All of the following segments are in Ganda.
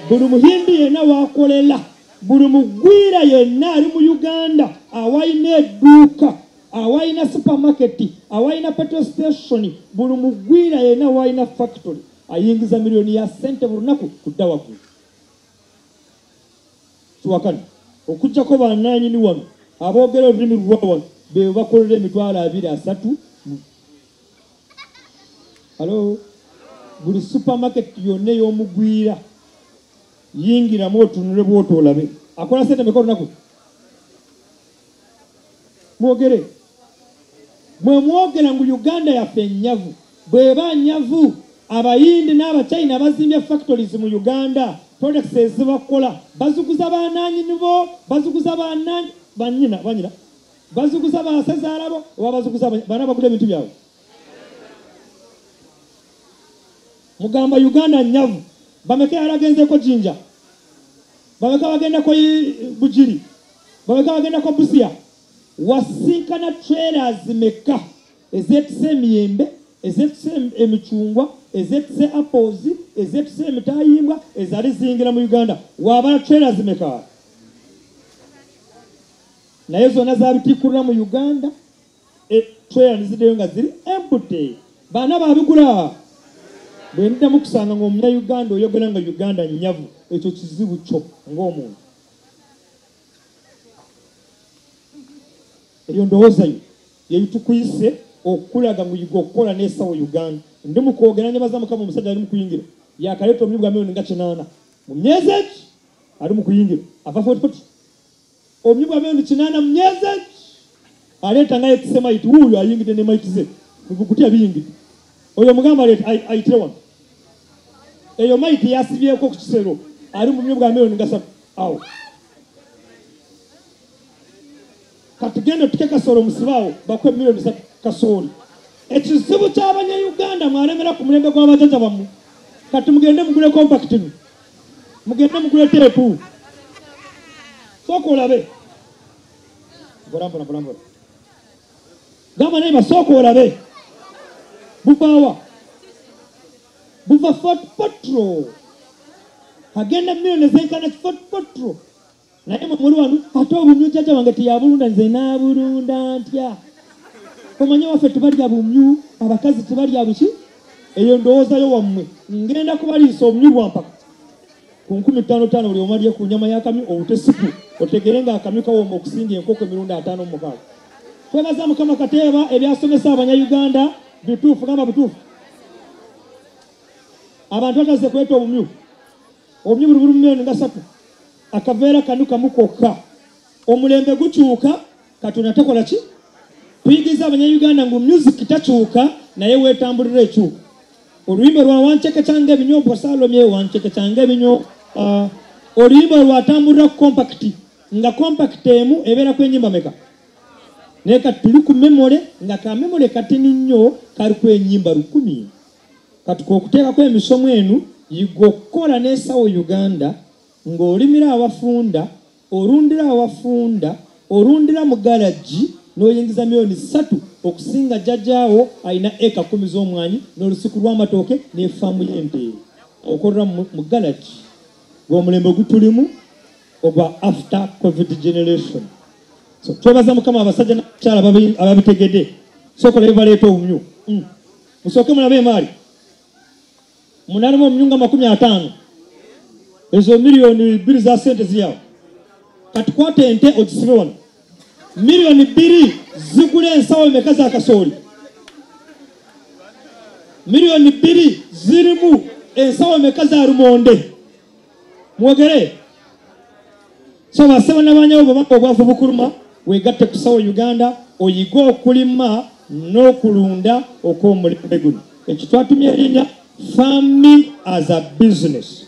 Buli muhindi yenna wakolera, buli mugwira yenna ali mu Uganda awalina edduuka, awalina supermarket, awalina petrol station, buli mugwira yenna awalina factory ayingiza miliyoni ya ssente buli lunaku kudda waggulu. Kiwakana okuggyako bannannyini wano aboogera olulimi lwa wano be bakolera 20,000 30,000. Halo, buli supermarket yonna ey'omugwira yingiramu otunule bw'oto olabe akola ssente meka olunaku. Mwogere mwe mwogera ngu Uganda yaffe ennyavu. Bw'eba nnyavu, Abayindi n'Abachina bazimbye factories mu Uganda, products ezibakola bazuguza bannannyini bo, bazuguza bannyina banyina, bazuguza basezaalabo oba bazuguza bana bagula ebintu byabwe. Mugamba Uganda nnyavu. Bameka yalagenzeeko Jinja, bameka bagendako Bugiri, bameka bagendako Busia. Wasinkana trailers meka ezeetise emiyembe, ezeetise emicungwa, ezeetise apples, ezeetise emitayimbwa ezaali ziyingira mu Uganda. Wabala trailers meka? Naye zonna zabitiikulira mu Uganda, trailer neziddeyo nga ziri empty. Baana babigula. Bwe ndiddamu kusanga ng'omunnayuganda oyogera nga Uganda nnyavu, ekyo kizibu kyo ng'omuntu. Eyo ndowooza yo yebitukuyise okulaga nguyiga okukola n'ensawo Uganda. Ndi mu kwogera nyebaza Mukama, omusajja ali mu kuyingira yakaleeta obulimi bwa 8 million mu myezi egi ali mu kuyingira ava Fort Portal. Obulimi bwa 8 million mu myezi egi aleeta nga yetise mayiti. Wuuyo ayingidde ne mayiti ze mubugutya biyingidde. Oyo mugamba ayitire wano. Eyo mayiti yasibyeko ku kisero ali mu bulimi bwa 3 million awo. Kati genda otuke kasooli omusibaawo bakuwe 3 million kasooli. Ekizibu ky'Abannayuganda mwalemera ku mulembe gw'abajjajja bammwe. Kati mugende mugule compact, mugende mugule teepu, sooka olabe. Mpola mpola mpola mpola. Gamba naye basooka olabe buvaawa. Buva Fort Portal, agenda miliyoni ezenkana Fort Portal. Naye mwe muli wano ate obumyu jjajja wange teyabulunda, nze naabulunda ntya? Omanye waffe tebalya bumyu, abakazi tebalya buki. Eyo ndowoozayo wammwe. Ngenda kubaliisa obumyu bwampaka ku 5,000 buli omu alye ku nyama y'akamyu owute supu otegere nga akamyu kawooma okusinga enkoko emirundi 56. Twebaza Mukama Kateeba ebyasomesa Abanyayuganda bituufu. Gamba bituufu. Abantu bataze kweta obumyu. Obumyu buli buli 3 million akaveera kanu kamu kokka. Omulembe gukyuka, Katonda takola ki? Tuyigiriza Abanyayuganda ngu music takyuka naye weetambulira ekyuka. Oluyimba lwa wanceke kyanga ebinyobwa Salomye wanceke kyanga ebinyo, oluyimba lwatambulira ku compact nga compact emu ebeerako ennyimba meka? Naye kati tuli ku memory nga ka memory katini nnyo kaliko ennyimba 1,000. Kati k'okuteekako emisomo enu, yiga okukola n'ensawo Uganda ng'olimira awafunda, olundira awafunda, olundira mu garagi n'oyingiza 3 million okusinga jjajjaawo alina eka 10 z'omwanyi n'olusuku lw'amatooke n'efaamu y'ente. Okolera mu garagi gw'omulembe ogutulimu ogwa after COVID generation. So twebaza Mukama abasajja n'abakyala ababitegedde. Sooka olabe baleeta obumyu. Musooke mulabe emaali munalimu obumyu nga 50. Ezo 2 million za sente ziri. Kati kwata ente ogisibe wano. 2 million zigula ensawo meka za kasooli? 2 million zirimu ensawo meka za lumonde? Mwogere. So basebo n'abanyawo, bwebanga obwavu bukuluma, wegatte ku Sawo Uganda oyige okulima n'okulunda okw'omulembe guno. Ekyo twatumye erinnya farming as a business.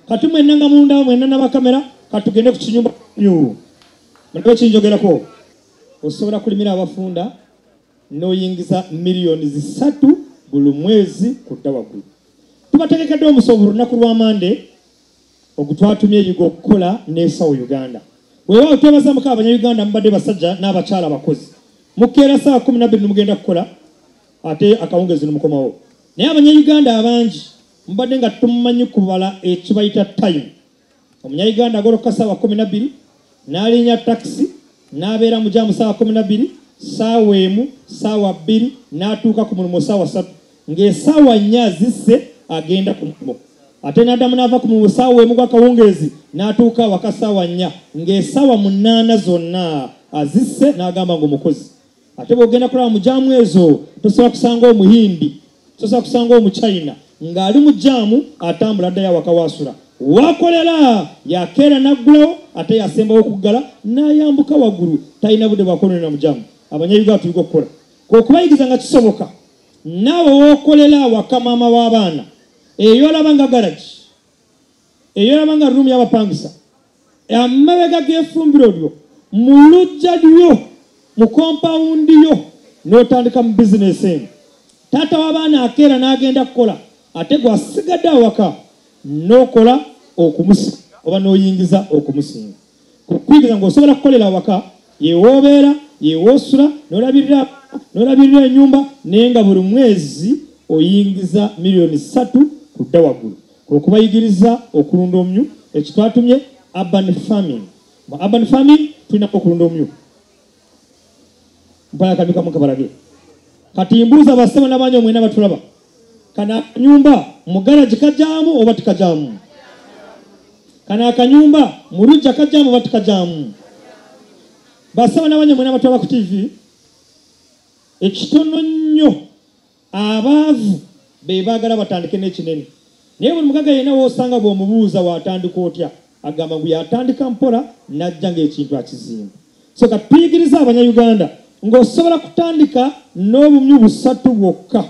Kati mwenna nga mulunda, mwenna n'abakamera, katugende ku kinyumba myu mulabe kinjogerako. Osobola kulimira abafunda n'oyingiza 3 million buli mwezi kudda waggulu. Tubategekedde omusobo olunaku lwa Mande ogutwatumye eyiga okukola n'ensawo Uganda. Weewaawo twebaza Mukama, Abanyayuganda mubadde basajja n'abakyala abakozi. Mukeera saawa 12 nimugenda kukola ate akawungezi nimukomawo. Naye Abanyayuganda abangi mubadde nga tumumanyi kubala ekibayita time. Omunyayuganda agolokoka ssaawa 12 n'alinnya takisi n'abeera mu jaamu ssaawa 12, ssaawa 1, ssaawa 2 n'atuuka ku mulimu ssaawa 3, ng'essaawa 4 zisse agenda ku mulimu. Ate n'addamu n'ava ku mulimu ssaawa 1 gw'akawungeezi n'atuuka awaka ssaawa 4, ng'essaawa 8 zonna azisse n'agamba ng'omukozi. Ate bw'ogenda kulaba mu jaamu ezo tosobola kusanga Omuhindi, tosobola kusanga Omuchina ng'ali mu jaamu atambula addayo awaka waasula. Wakolera yakeera n'aggulawo ate yasembawo okuggala n'ayambuka waggulu, talina budde bwakononera mu jaamu. Abanyayuganda tuyiga okukola okubayigiza nga kisoboka. Naawe wookolera awaka maama w'abaana eyo olaba nga garagi, eyo olaba nga ruumu y'abapangisa, amabega g'efumbiro lyo, mu luggya lyo, mu kompawundi yo, n'otandika mu bizinesi eno. Taata w'abaana akeera n'agenda kukola, ate gw'asigadde awaka n'okola okumusinga oba n'oyingiza okumusinga. Kukuyigiza ng'osobola kukolera awaka, yewoobeera, yewoosula, n'olabirira ennyumba, naye nga buli mwezi oyingiza miliyoni 3 kudda waggulu. Okubayigiriza okulunda omumyu, ekitwatumye urban farming. Mu urban farming tulina okulunda omumyu. Mpaya akamyu kamu kabalage. Kati mbuuza bassebo n'abaanyi omwena batulaba, kano akanyumba mu garagi kajaamu oba tikajaamu? Kano akanyumba mu luggya kajaamu oba tikajaamu? Bassebo n'abaanyi omwena batulaba ku TV, ekitono nnyo abaavu be baagala batandike n'ekinene. Naye buli mugagga yenna w'osanga bw'omubuuza watandika otya, agamba ngu yatandika mpola n'ajja ng'ekintu akizimba. So kati tuyigiriza Abanyayuganda ng'osobola kutandika n'obumyu 3 bwokka.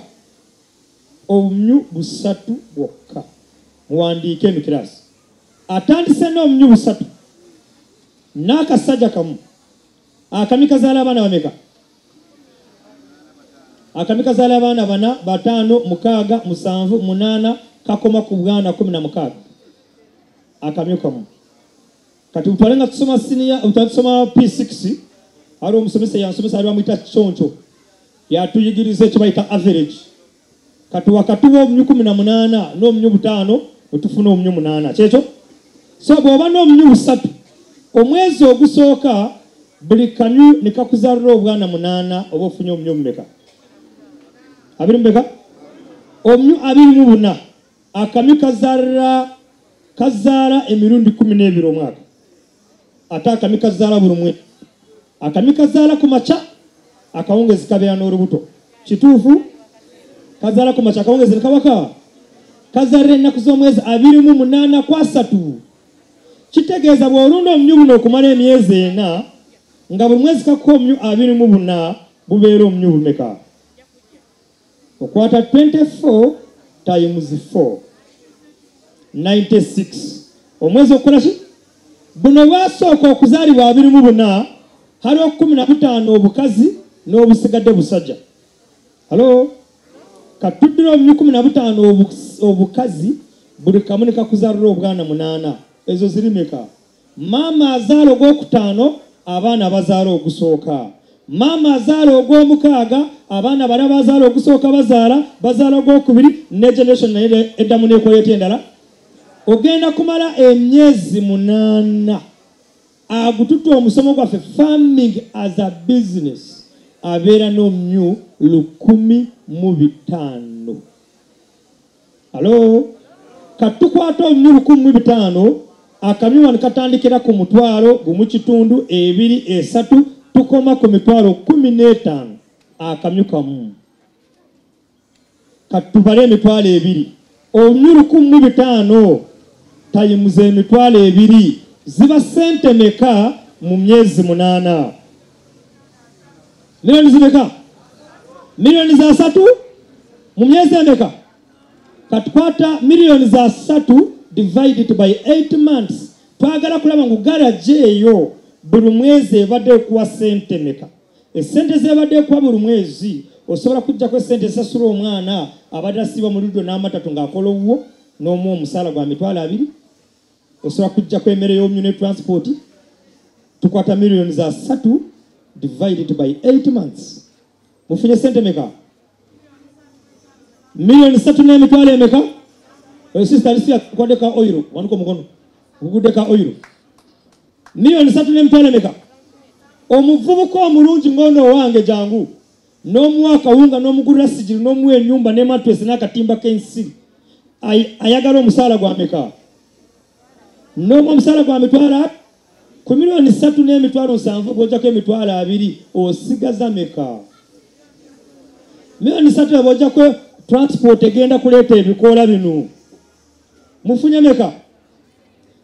Obumyu 3 bwokka. Muwandiike mu kiraasi. Atandise n'obumyu 3 n'akasajja kamu. Akamyu kazaala abaana bameka? Akamyu kazaala abaana 4, 5, 6, 7, 8, kakoma ku bwana 16. Akamyu kamu. Kati utwale nga tusoma senior, utwale tusoma P6, ali omusomesa yansomesa ali bamuyita Kiconco, yatuyigiriza ekyo bayita average. Kati wakati w'obumyu 18 n'obumyu 5 otufuna obumyu 8, kyekyo? So bw'oba n'obumyu 3, omwezi ogusooka buli kamyu ne kakuzaalira obwana 8, oba ofunye obumyu bumeka? 20 meka? Obumyu 24. Akamyu kazaala emirundi 12 omwaka. Ate akamyu kazaala buli mwezi. Akamyu kazaala ku makya, akawungezi kabeera n'olubuto. Kituufu? Kazaala ku makya, akawungezi ne kabaka. Kazaalira ennaku z'omwezi 28 ku 3. Kitegeeza bw'olunda omumyu buno okumala emyezi 4, nga buli mwezi kakuwa omumyu 24, bubeera omumyu bumeka? Okwata 24 times 4, 96. Omwezi okukola ki? Buno bwasooka okuzaalibwa 24, haliwo 15 obukazi n'obusigadde busajja. Halo? Katuddira obumyu 15 obukazi, buli kamu ne kakuzaalira obwana 8. Ezo ziri meka? Maama azaala ogwokutaano, abaana bazaala ogusooka. Maama azaala ogwomukaaga, abaana bala bazaala ogusooka bazaala ogwokubiri, ne generation naye eddamu n'ekola etya endala? Ogenda kumala emyezi 8. Agututta omusomo gwaffe farming as a business, abeera n'omumyu 1,005. Alo? Katukwata omumyu 1,005, akamyu wano katandikira ku 1,500, 2, 3, tukoma ku mitwalo 15. Akamyu kamu. Katubale emitwalo 2. Omumyu 1,005 tayimuza emitwalo 2 ziba sente meka mu myezi 8? Milioni zimeka? Milioni za 3 mu myezi emeka? Katukwata milioni za 3 divided by 8 months. Twagala kulaba ngu garage eyo buli mwezi ebadde okuwa sente meka. Esente zebadde okuwa buli mwezi osobola kujjako esente esasula omwana abadde asiiba mu ludo n'amatatu ng'akola owuwo n'omuwa omusaala gwa mitwalo 2. Osobola kujjako emmere y'omumyu ne transport. Tukwata milioni za 3 divided by 8 months. Mufunye sente meka? Milioni 3 n'emitwalo emeka? Oyo sister alisi akwadde ka oil, wanuka omukono. Ogudde ka oil 3,500,000 meka. Omuvubuka omulungi ng'ono owange jangu n'omuwa akawunga n'omugulira sigiri n'omuwa ennyumba ne mattress n'akatimba k'ensiri, ayagala omusaala gwa meka? N'omuwa omusaala gwa mitwalo ku 3,700,000 bw'ojjako 20,000 osigaza meka? 3 million bw'ojjako transport egenda kuleeta ebikoola bino, mufunye meka?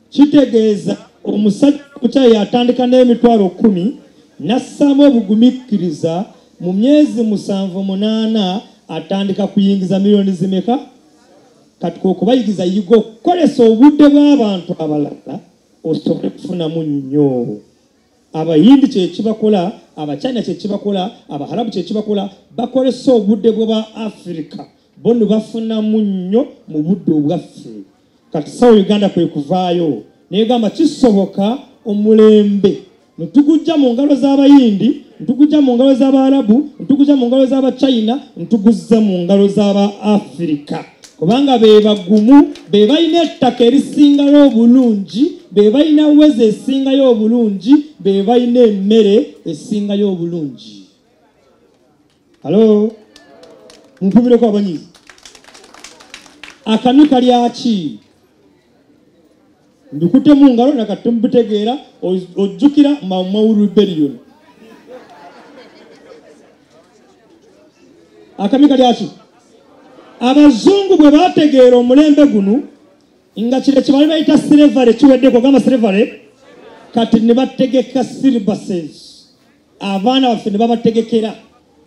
Kitegeeza omusajja mukyayi atandika n'emitwalo 10 n'assaamu obugumiikiriza, mu myezi 7 8 atandika kuyingiza miliyoni zimeka? Kati okubayigiza yiga okukolesa obudde bw'abantu abalala osobole kufunamu nnyo. Abayindi kyekibakola, Abachina kyekibakola, Abaharabu kyekibakola, bakolesa obudde bwa Afirika bo ne bafunamu nnyo mu budde obwaffe. Kati Sawo Uganda kwe kuvaayo negamba kisoboka omulembe ntugujja mu ngalo z'Abayindi, ntugujja mu ngalo z'Abaarabu, ntugujja mu ngalo z'Abachina, ntuguzza mu ngalo z'Abaafirika, kubanga be bagumu, be balina ettaka erisingayo obulungi, be balina weather esingayo obulungi, be balina emmere esingayo obulungi. Hello, mumpubireko abanyizi. Akamyu kalyaki? Mbikutte mu ngalo nakati mubitegeera. Ojjukira Mau Mau rebellion? Akamyu kalyaki? Abazungu bwe bategeera omulembe guno nga kino kibali bayita slavery kiweddeko, gamba slavery, kati ne bategeka syllabuses. Abaana baffe ne babategekera.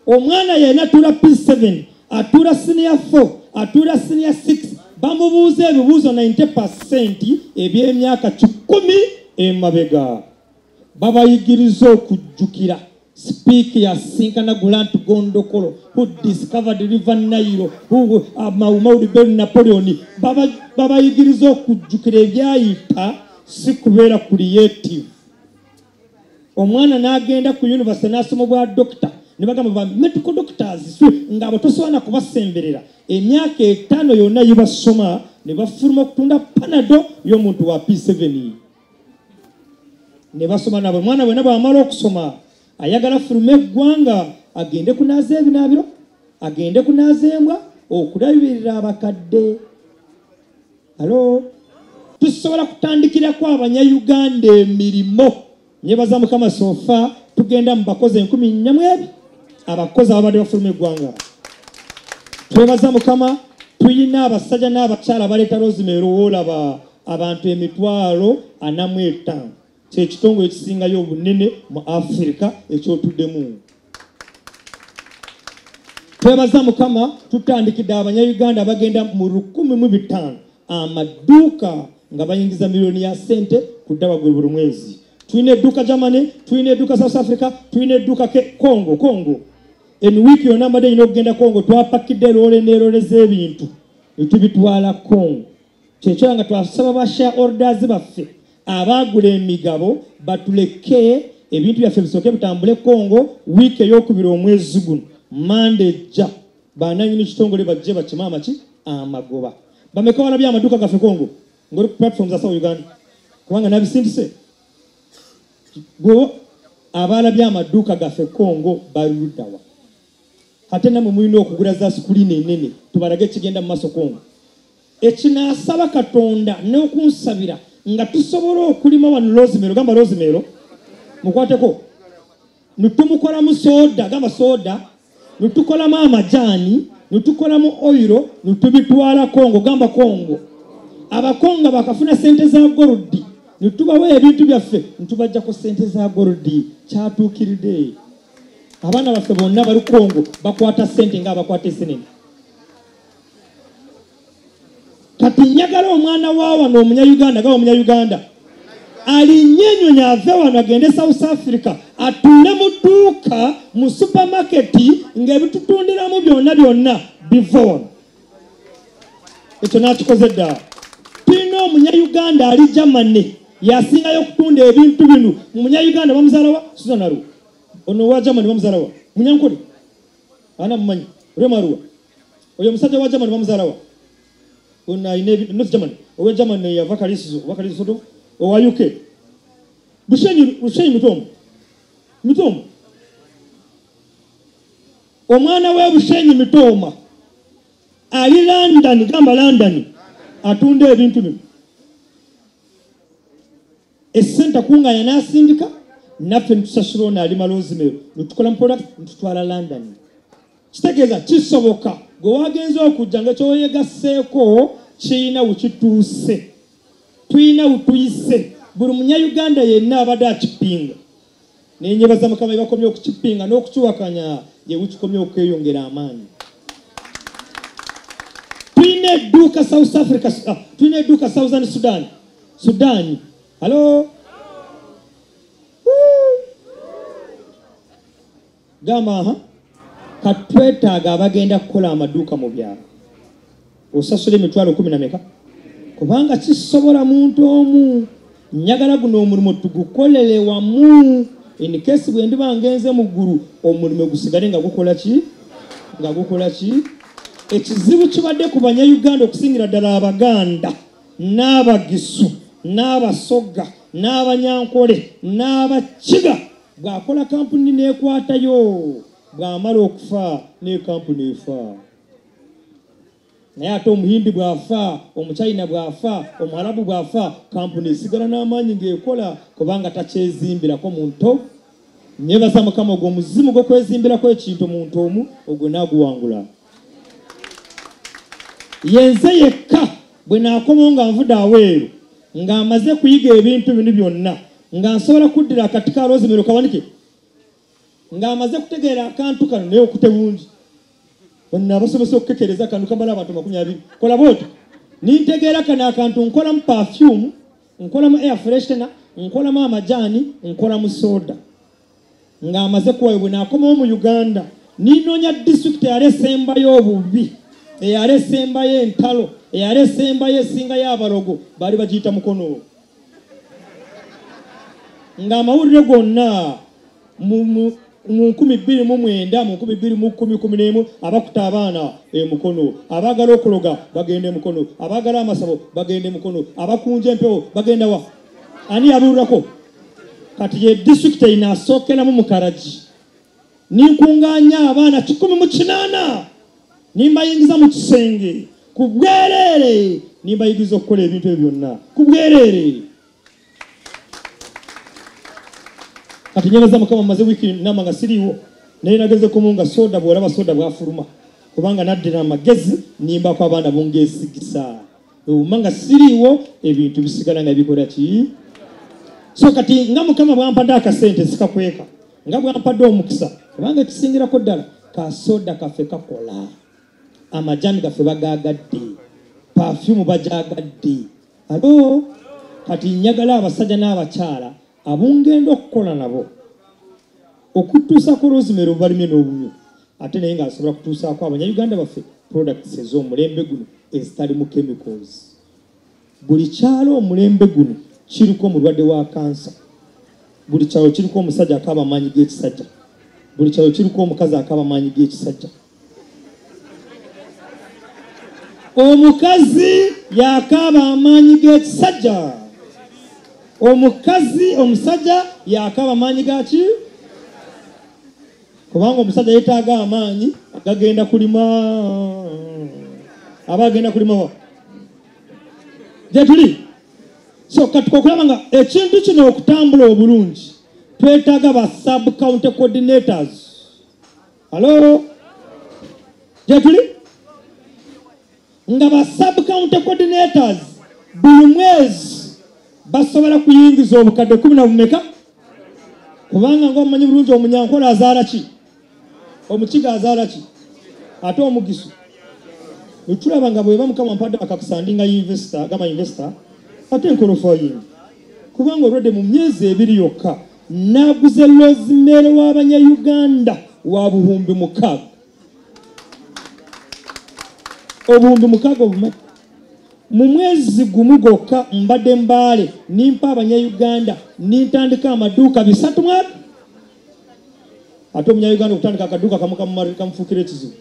Omwana yenna atuula P7, atuula senior 4, atuula senior 6, bamubuuza ebibuuzo 90% eby'emyaka 100 emabega. Babayigiriza okujjukira Speke yasinkana Grant Gondokoro, who discovered River Nile, who Mau Mau rebellion, Napoleon. Babayigiriza okujjukira ebyayita, si kubeera creative. Omwana n'agenda ku university n'asoma bwa doctor, ne bagamba ba medical doctors nga abo tosobola kubasemberera. Emyaka 5 yonna gibasoma ne bafuluma okutunda Panado y'omuntu wa P7. Ne basoma nabo. Omwana bwena bw'amala okusoma ayagala fuluma eggwanga agende kunaaza ebinaabiro, agende kunaaza embwa, okulabirira abakadde. Hello, tusobola kutandikirako Abanyayuganda emirimu. Nyebaza Mukama, so far tugenda mu bakozi 4,000 mu ebi abakozi ababadde bafuluma eggwanga. Twebaza Mukama, tuyina abasajja n'abakyala baleeta rosemary. Woolaba abantu 45,000, kyekitongole ekisingayo obunene mu Afirika ekyotuddemu. Twebaza Mukama, tutandikidde Abanyayuganda bagenda mu 1,005 amaduuka nga bayingiza miliyoni ya sente kudda waggulu buli mwezi. Tulina edduuka Germany, tulina edduuka South Africa, tulina edduuka Congo. Congo eno wiiki yonna mbadde nyina okugenda Congo. Twapakidde loole n'eroole z'ebintu netubitwala Congo. Kyekyo nga twasaba ba shareholders baffe abaagula emigabo batuleke ebintu byaffe bisooke bitambule Congo. Wiiki eyokubiri omwezi guno, Mande ejja, bananyini kitongole bajje bakime amaki amagoba. Bameka walabye amaduuka gaffe Congo ngoli ku platform za Sawo Uganda? Kubanga nabisindise gwe abalabye amaduuka gaffe Congo baluddawa? Ate namwe mulina okugula za screen enene tubalage ekigenda mu maaso Congo. Ekinaasaba Katonda n'okunsabira nga tusobola okulima wano rosemary, gamba rosemary, mukwateko, nitumukolamu soda, gamba soda, nitukolamu amajaani, nitukolamu oil, nitubitwala Kongo, gamba Kongo. Abakongo bakafuna sente za gold, nitubawa ebintu byaffe nitubajjako sente za gold. Kyatuukiridde abaana baffe bonna bali Kongo bakwata sente nga abakwata esenene. Kati njagala omwana wa wano Omunyayuganda, gaba Omunyayuganda, alinnye ennyonyi ave wano agende South Africa atuule mu dduuka mu supamaketi ng'ebitutundiramu byonna byonna biva wano. Ekyo n'akikoze dda. Tulina Omunyayuganda ali Germany yasingayo okutunda ebintu bino. Omunyayuganda bamuzaalawa Susan Arua, ono wa Germany bamuzaalawa Munyankole, ana mumanyi Remaruwa. Oyo omusajja wa Germany bamuzaalawa? Ono alina North Germany, owe Germany yava Kalisizo oba Kalisizo. Owa UK. Bushenyi Mitooma. Omwana we Bushenyi Mitooma ali London, gamba London, atunda ebintu bino. Essente kunganya n'asindika naffe ntusasula ono alima rosemary netukola mu product ntutwala London. Kitegeeza kisoboka gwe wagenze okujja nga kyoyegasseeko kirina wekituuse, tulina wetuyise. Buli munnayuganda yenna abadde akipinga, nenyebaza Mukama ebakomye okukipinga n'okukiwakanya, ye bukikomye okweyongera amaanyi. Tulina edduuka South Africa, tulina edduuka Southern Sudan. Hello? Gamba aha. Katwetaaga abagenda kukola amaduuka mu byalo. Osasula emitwalo 10 kubanga kisobola muntu omu. Njagala guno omulimu tugukolere wamu. In case bwe ndiba ngenze mu ggulu, omulimu gusigale nga gukola ki? Nga gukola ki? Ekizibu kibadde ku Bannayuganda okusingira ddala Abaganda n'Abagisu n'Abasoga n'Abanyankole n'Abakiga, bw'akola kampuni n'ekwatayo, bw'amala okufa ne kampuni efa. Naye ate Omuhindi bw'afa, Omuchina bw'afa, Omuarabu bw'afa, kampuni esigala n'amaanyi ng'ekola kubanga takyezimbirako muntu. Nyebaza Mukama ogwo omuzimu gw'okwezimbirako ekintu muntu omu ogwo n'aguwangula. Yenze yekka bwe naakomawo nga nvudde aweeru ng'amaze kuyiga ebintu bino byonna, nga nsobola kuddira akati ka rosemary kawanike, ng'amaze kutegeera akantu kano naye okute bungi. Bonna abasomesa okukekereza akantu kamala abantu 20. Kola bw'otyo. Nintegeera kano akantu nkolamu perfume, nkolamu air freshener, nkolamu amajaani, nkolamu soda. Ng'amaze kuwayo bwe naakomawo mu Uganda, ninoonya disitulikiti eyali esembayo obubi, eyali esembayo entalo, eyali esembayo esingayo abalogo, baali bagiyita Mukono. Ng'amawulire gonna mu 2009, mu 2011 abakuta abaana e Mukono, abaagala okuloga bagenda e Mukono, abaagala amasabo bagenda e Mukono, abakunja empewo bagenda wa? Ani yabuulirako? Kati ye disitulikiti erinasookeramu mu Karagi. Ninkungaanya abaana 108 nimbayingiza mu kisenge ku bwereere, nimbayigiriza okukola ebintu ebyo byonna ku bwereere. Kati nyebaza Mukama mmaze wiiki namba nga siriiwo, naye nagezeko nga soda bw'olaba soda bw'afuluma, kubanga naddira amagezi nimbako abaana bungeesigisa. Ewuma nga siriiwo ebintu bisigala nga bikola ki? So kati nga Mukama bw'ampadde akasente sikakweka, nga bw'ampadde omukisa, kubanga ekisingirako ddala ka soda kaffe kakola, amajaani gaffe bagaagadde, perfume bajaagadde. Alo kati njagala abasajja n'abakyala abungenda okukola nabo okutuusaako rosemary obubalimye n'obumyu, ate naye ng'asobola kutuusaako Abannayuganda baffe products ez'omulembe guno ezitalimu chemicals. Buli kyalo omulembe guno kiriko omulwadde wa kansa, buli kyalo kiriko omusajja akaaba amaanyi g'ekisajja, buli kyalo kiriko omukazi akaaba amaanyi g'ekisajja. Omukazi yakaaba amaanyi g'ekisajja, omukazi omusajja yakaaba amaanyi gaki? Kubanga omusajja yeetaaga amaanyi gagenda kulima, aba agenda kulima wa? Gye tuli. So kati okulaba nga ekintu kino okutambula obulungi twetaaga ba sub county coordinators. Hello? Gye tuli? Nga ba sub county coordinators buli mwezi basobola kuyingiza obukadde 10 kubanga ng'omumanyi bulungi Omunyankole azaala ki? Omukiga azaala ki? Ate Omugisu. Netulaba nga bweba Mukama mpadde akakisa ndi nga investor, gamba investor, ate nkolofayingi. Kubanga olwedde mu myezi 2 yokka naguze rosemary w'Abannayuganda wa 6,000. 6,000 obumanyi. Mu mwezi gumu gwokka mbadde Mbale nimpa Abannayuganda nintandika amaduuka 3 mwaka. Ate Omunnayuganda okutandika akaduuka kamu kamufuukira ekizibu.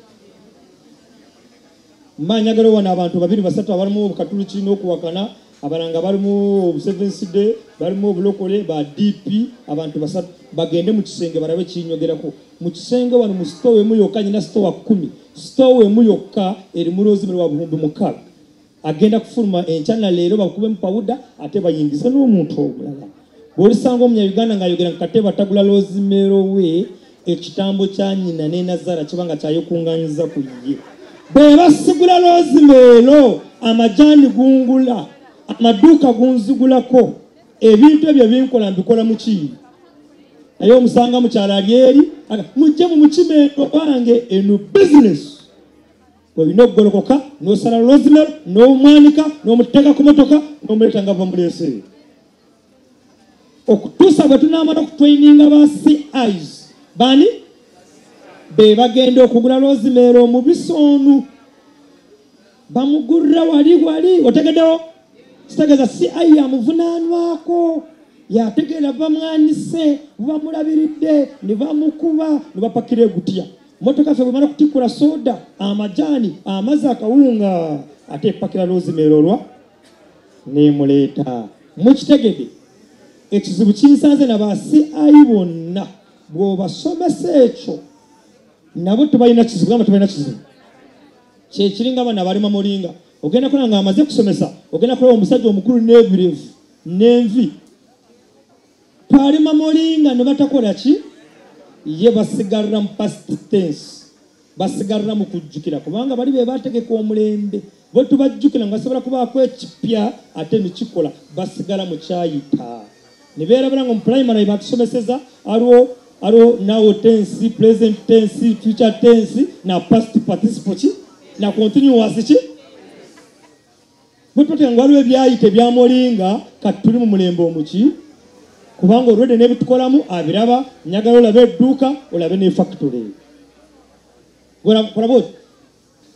Mba njagala wano abantu 2 3 abalimu obukatuliki n'okuwakana, Abalanga balimu Seventh Day, balimu obulokole ba DP, abantu basatu bagende mu kisenge balabe kinyogerako. Mu kisenge wano mu store emu yokka, nyina store 10. Store emu yokka eri mu rosemary wa 6000. Agenda kufuluma enchana leero bakube mu powder ate bayingize n'omuntu omulala. Bw'olisanga omunya-Uganda ng'ayogera ku katebe atagula rosemary we, ekitambo kya nnyina ne Nazara kibanga kyayekunganyiza ku ye. Bwe basigula rosemary, amajaani gungula, amaduuka gunzigulako, ebintu ebyo binkola mbikola mu ki? Naye omusanga mukyalo ali eri, mujje mu mukimendo wange eno business. Olina okugolokoka n'osala rosemary n'omwanika n'omuteeka ku motoka n'omuleeta nga bamuleese. Okutuusa bwe tunaamala okutraininga ba CIs, bani be bagenda okugula rosemary omubisi onu bamugulira wali wali. Otegeddewo? Kitegeeza CI yamuvunaanwako, yategeera bamwanise, bamulabiridde, ne bamukuba, ne bapakira egutiya. Motoka ffe bwemala kutikkula soda, amajaani, amazzi, akawunga, ate epakira rosemary olwa nemuleeta. Mukitegedde? Ekizibu kinsanze na ba CI bonna bw'obasomesa ekyo nabo tebalina kizibu, gamba tebalina kizibu. Kyekiringa bano abalima mulinga, ogenda kulaba nga amaze kusomesa, ogenda kulaba omusajja omukulu n'ebirevu n'envi. Twalima mulinga ne batakola ki? Ye basigalira mu past tense, basigalira mu kujjukira, kubanga bali be bategeka omulembe. Bwe tubajjukira nga basobola kubaako ekipya ate ne kikola, basigala mu kyayita. Ne beerabira nga mu primary batusomeseza aliwo now tense, present tense, future tense na past participle ki na continuous ki. Bwe tuteeka nga waliwo ebyayita ebyamulinga, kati tuli mu mulembe omuki, kubanga olwedde n'ebitukolamu abiraba. Njagala olabe edduuka, olabe ne factory. Kola bw'oti.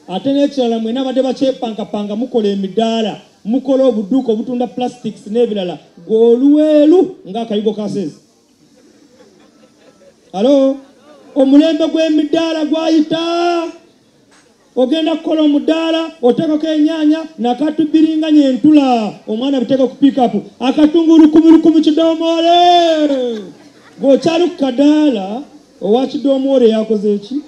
Ate n'ekirala, mwena abadde bakyepankapanga mukola emidaala, mukola obuduuka obutunda plastics n'ebirala, gw'oluweelu ng'akayigo ka seezi. Alo, omulembe gw'emidaala gwayita. Ogenda kukola omudaala, oteekako ennyaanya nakatubiringanya entula, omwana biteeka ku pick-up, akatungulu 10 kidomoole. Bw'okyali ku kadaala, owa kidomoole yakoze eki?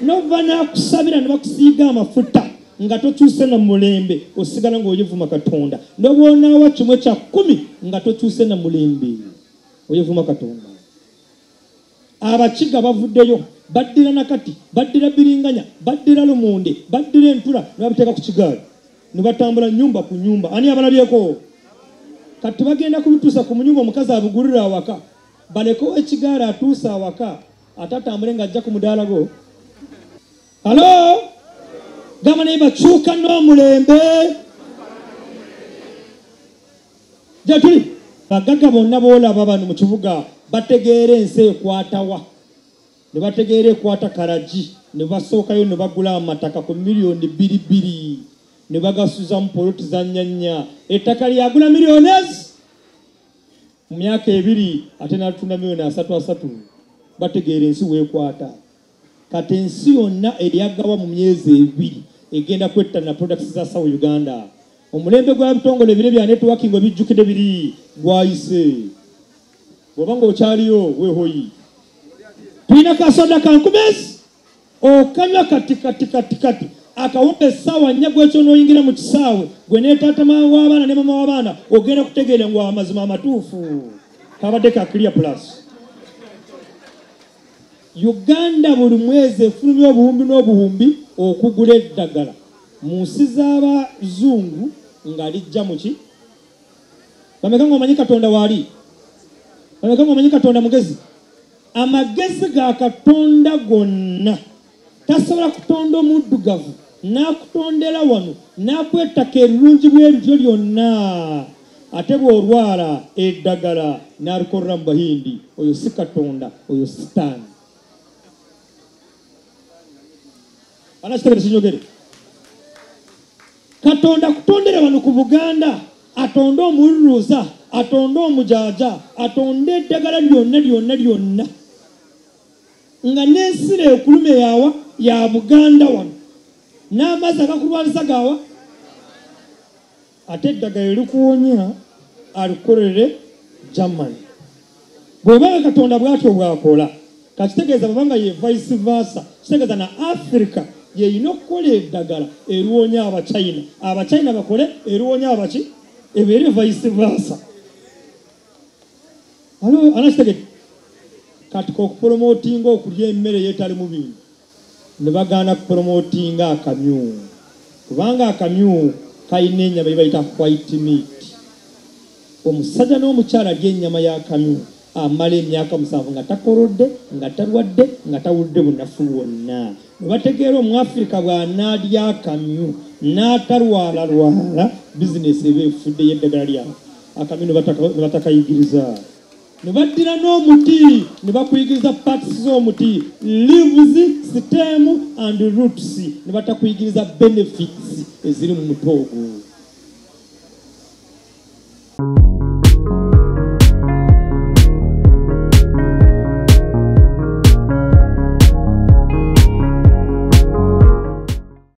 Nova n'akusabira ne bakusiiga amafuta nga tokyuse na mulembe, osigala ng'oyevuma Katonda. N'obwonaawa 1/10 nga tokyuse na mulembe, oyevuma Katonda. Abakiga bavuddeyo, baddira nakati, baddira biringanya, baddira lumonde, baddira entula, ne babiteeka ku kigaali ne batambula nnyumba ku nnyumba. Ani abalabyeko? Kati bagenda kubituusa ku munyumba, omukazi abugulira awaka, balekewo ekigaali atuuse awaka, ate atambule ng'ajja ku mudaala go. Alo, gamba naye bakyuka n'omulembe. Gye tuli bagagga bonna boolaba bano mu kibuga bategeera ensi ekwatawa, ne bategeera ekwata Karagi, ne basookayo ne bagula amataka ku miliyoni 2 ne bagasuza mu poloti za nnyanya. Ettaka lyagula miliyoni ezi mu myaka 2 ate n'atunda miliyoni 3. Bategeera ensi weekwata. Kati ensi yonna eryagawa mu myezi 2 egenda kwettana products za Sawo Uganda. Omulembe gwa bitongole ebire bya networking ebijjukidde biri gwayise. Bw'oba ng'okyaliyo weehoyi. Tulina kasoda ka 10,000 okanywa kati kati kati kati akawumba essaawa 4 gwekyo n'oyingira mu kisaawe gwe ne taata w'abaana ne mama w'abaana ogenda kutegeera ngu amazima amatuufu kabadde ka Clear Plus. Uganda buli mwezi efulumya obuwumbi n'obuwumbi okugula eddagala mu nsi z'abazungu nga lijja mu ki? Bameka ng'omanyi Katonda waali? Bameka ng'omanyi Katonda mugezi? Amagezi ga Katonda gonna tasobola kutonda omuddugavu n'akutondera wano n'akwetaka erirungi bwe lityo lyonna, ate bw'olwala eddagala n'alikolera mu Bahindi. Oyo si Katonda, oyo Sitaani. Ana kitegere kinyogere. Katonda kutondera wano ku Buganda, atonde omululuuza, atonde omujaaja, atonde eddagala lyonna lyonna lyonna, nga n'ensira ekulume yawa ya Buganda wano, n'amazzi agakulwalisa gawa. Ate eddagala erikuwonya alikolere Germany. Bw'ebanga Katonda bw'atyo bw'akola, kakitegeeza bw'abanga ye vice versa, kitegeeza na Africa yeyina okukola eddagala eriwonya Abachina, Abachina bakole eriwonya abaki, ebeere vice versa. Alo anakitegedde? Kati okupromotinga okulya emmere yeetali mu bintu, ne bagaana kupromotinga akamyu, kubanga akamyu kalina ennyama gye bayita white meat. Omusajja n'omukyala alya ennyama y'akamyu amala emyaka 7 nga takolodde, nga talwadde, nga tawulidde bunafu bwonna. Ne bategeera Omuafirika bw'anaalya akamyu n'atalwalalwala, bizinesi eba efudde y'eddagala lyabwe. Akamyu ne batakayigiriza. Ne baddira n'omuti ne bakuyigiriza parts z'omuti, leaves, stem and roots, ne batakuyigiriza benefits eziri mu muti ogwo.